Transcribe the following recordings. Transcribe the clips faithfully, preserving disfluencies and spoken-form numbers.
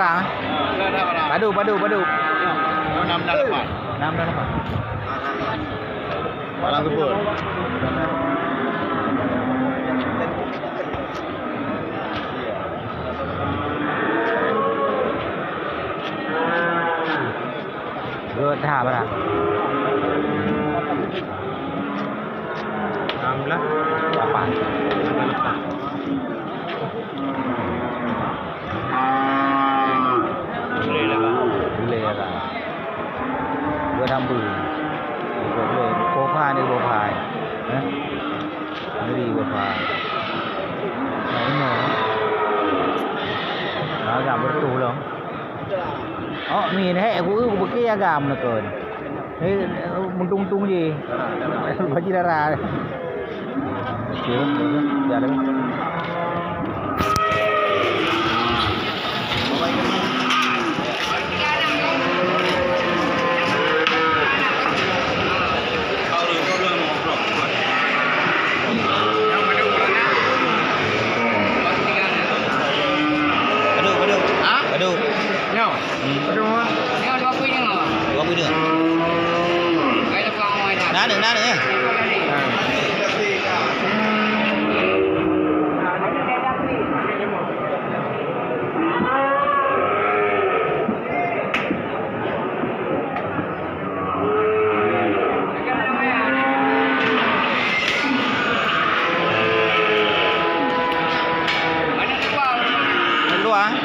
Padu, padu, padu. Enam dan lapan. Enam dan lapan. Malam Kebun. Dua tahap lah. Enam belas. Lapan. Lapan. Boleh lah, Bang. Boleh lah, Bang. Dua tambah. Boleh. Boh pha ni, boh pha. Eh? Ngeri boh pha. Nah, ini. Agak bertuh lah. Oh, min hek aku, aku beki agam nak kon. Eh, muntung-muntung je. Baju darah. Okey, okey, okey. Dah dah. Aduh, aduh. Ha? Aduh. Nyoe. Hmm. Aduh. Nyoe dua puluh lima. Dua puluh lima. Ada pengawai dah. Nah, ada, nah, ada, ya. Nah. Luar.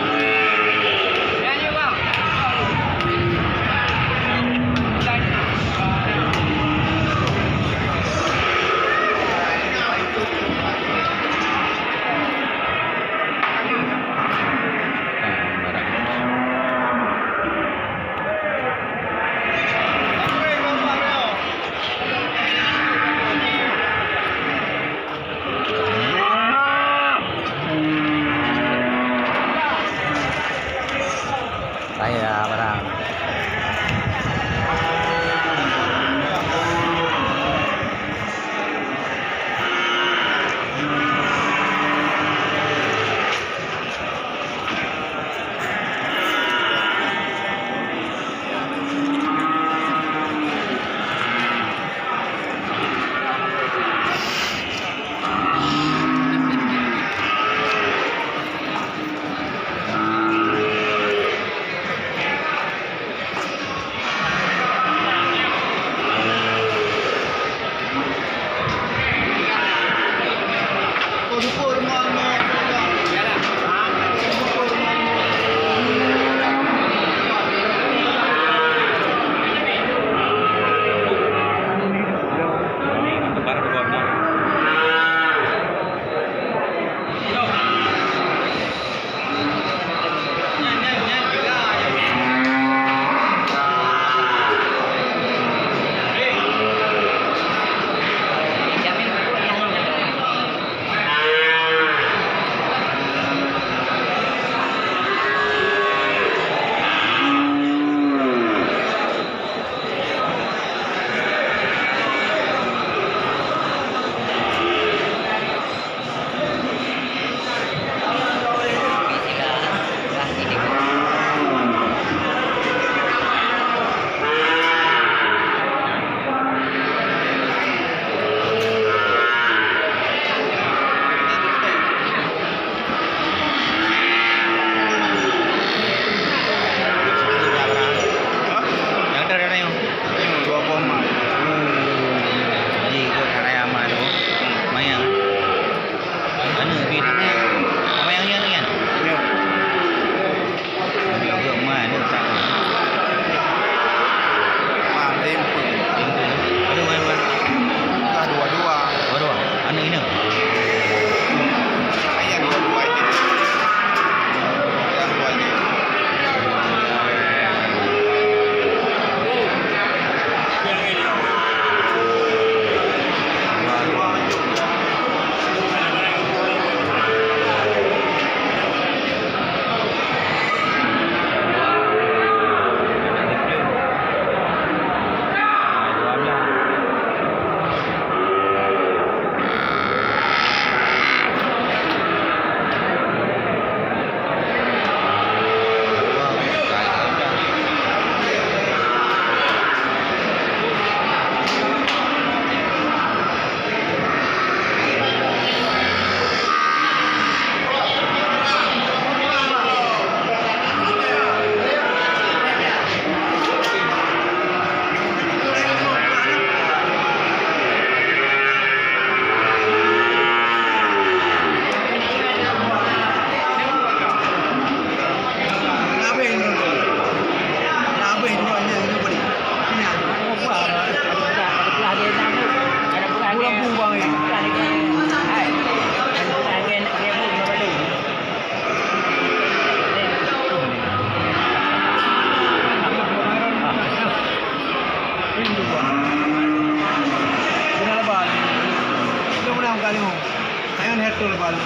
Ayo, saya ni hetul bal.